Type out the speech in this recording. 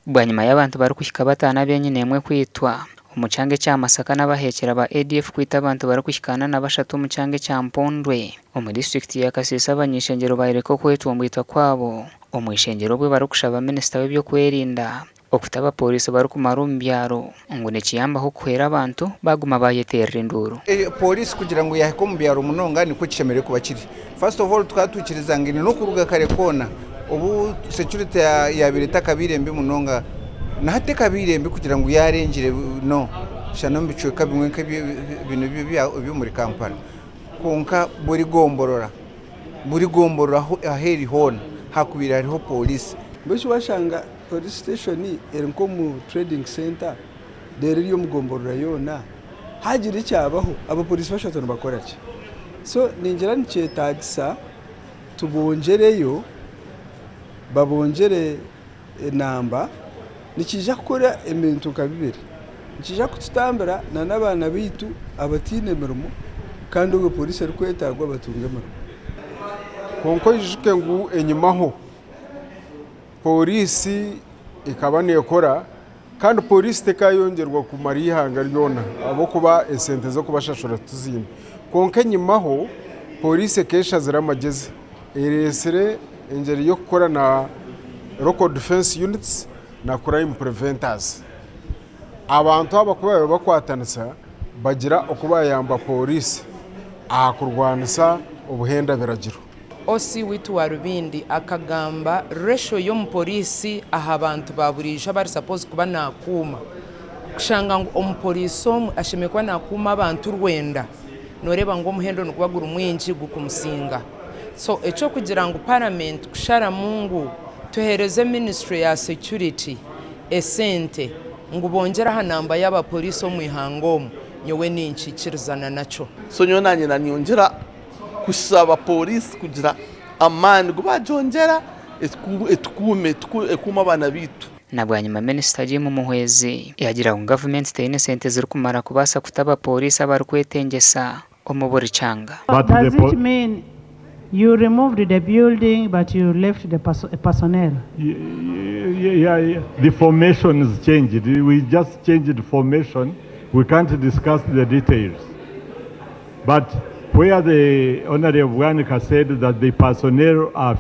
Bwanyima y'abantu barikuhika bataano ab'enyina emwe kwitwa omu kyanga ekya Masaka n'abaheekyera ba ADF kwita abantu barikuhika 43 omu kyanga ekya Mpondwe omu disiturikiti ya Kasese, abany'ishengyero bayoreka okwetomboitwa kwabo omu ishengyero obwe barikushaba minisita w'ebyokwerinda okuta abapooriisi barikumara omu byaro ngu nikiyambaho kuhwera abantu baguma bayeteerera enduuru. Pooriisi kugira ngu yaahika omu byaro munonga nikwo kishemereire kuba kiri. First of all tukaba twikiriza ngu n'okuruga kare koona obu security yaabaire etakabaire mbi munonga, na hati ekabaire mbi kugira ngu yaarengire no shana omu bicweka bimwe nk'ebino eby'omuri Kampala. Kwonka buri gomborora, buri gomborora ahu eri hoona hakubaire hariho pooriisi. Mbwenu shi waashanga police station eri nk'omu trading centre reero eri omu gomborora yoona, haagira ekyabaho abapoliisi bashatu nibakora ki? So ningira nikyetaagisa tubongyereyo, babongyere enamba, nikiija kukora ebintu nka bibiri. Nikiija kututambira n'abaana baitu abataine mirimo kandi obwo poliisi erikwetaagwa batunge emirimo. Kwonka oijuke ngu enyimaho pooriisi ekaba neekora kandi pooriisi tekayongyerwa kumara eihanga ryona ahabw'okuba esente z'okubashashura tituziine. Kwonka enyimaho pooriisi ekeshazire amagyezi ereetsire engyeri y'okukora na Local Defence Units na Crime Preventers. Abantu aba ku baabaire bakwatanisa bagira oku bayamba pooriisi aha kurwanisa obuhenda biragiro. OC waitu wa Rubindi akagamba ratio y'omupoliisi aha bantu ba buriijo abari suppose kuba nakuuma, kushanga ngu omupoliisi omwe ashemereire kuba nakuuma abantu 900, noreeba ngu omuhendo niguba guri mwingi gukumusinga. So ekyokugira ngu parliament kusharamu ngu tuhereze ministry ya security esente ngu bongyere aha namba y'abapoliisi omu ihanga omu, nyowe ninkikirizana nakyo. So nyowe nanye nanyongyera kushaba pooriisi kugira amaani gu baagyongyera etukuume, ekuume abaana baitu. Na bwanyima Minisita Jim Muhwezi yaagira ngu gavumenti teine sente zirikumara kubaasa kuta abapooriisi abarikwetengyesa omu buri kyanga. But Does it mean you removed the building but you left the personnel? Yeah, the formations changed. We just changed formation. We can't discuss the details. But where the Honorable Bwanika said that the personnel are